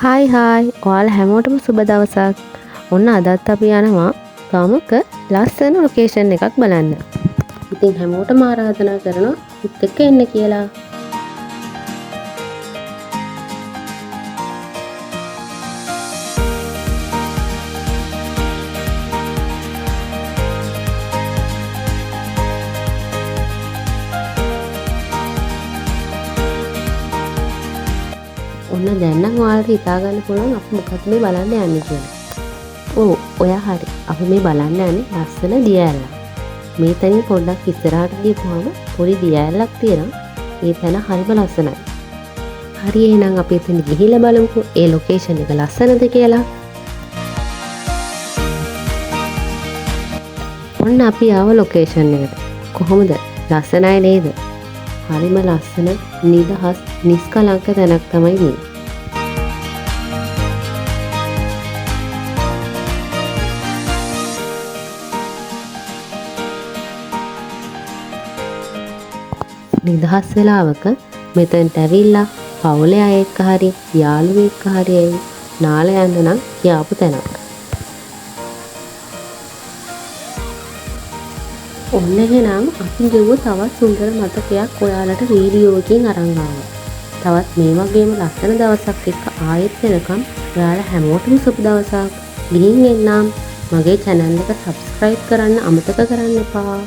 Hi hi, ඔයාලා හැමෝටම සුබ දවසක්. ඔන්න අදත් අපි යනවා ගමක ලස්සන ලොකේෂන් එකක් බලන්න. ඉතින් හැමෝටම ආරාධනා කරනවා අපිත් එක්ක එන්න කියලා. ඔන්න දැන් නම් ඔයාලට හිතා ගන්න පුළුවන් අපි මොකක්ද මේ බලන්න යන්නේ කියලා. ඔව්, ඔයා හරි. අපි මේ බලන්න යන්නේ ලස්සන දිය ඇල්ලක්. මේ තැනින් පොඩ්ඩක් ඉස්සරහට ගිහපුවාම පොඩි දිය ඇල්ලක් තියෙනවා. ඒ තැන හරිම ලස්සනයි. හරි, එහෙනම් අපි එතන ගිහිල්ලා බලමුකෝ ඒ ලොකේෂන් එක ලස්සනද කියලා. ඔන්න අපි ආව ලොකේෂන් එකට. කොහොමද? ලස්සනයි නේද? හරිම ලස්සන නිදහස් නිස්කලංක තැනක් තමයි මේ. නිදහස් වෙලාවක මෙතනට ඇවිල්ලා පවුලේ අය එක්ක හරි යාළුවෝ එක්ක හරි ඇවිත් නාලා යන්න නම් කියාපු තැනක්. ඔන්න එහෙනම් අපි ගෙව්ව තවත් සුන්දර මතකයක් ඔයාලට වීඩියෝ එකකින් අරන් ආවා. තවත් මේ වගේම ලස්සන දවසක් එක්ක ආයෙත් වෙනකම් ඔයාලා හැමෝටම සුබ දවසක්. ගිහින් එන්නම්. මගේ channel එක subscribe කරන්න අමතක කරන්න එපා.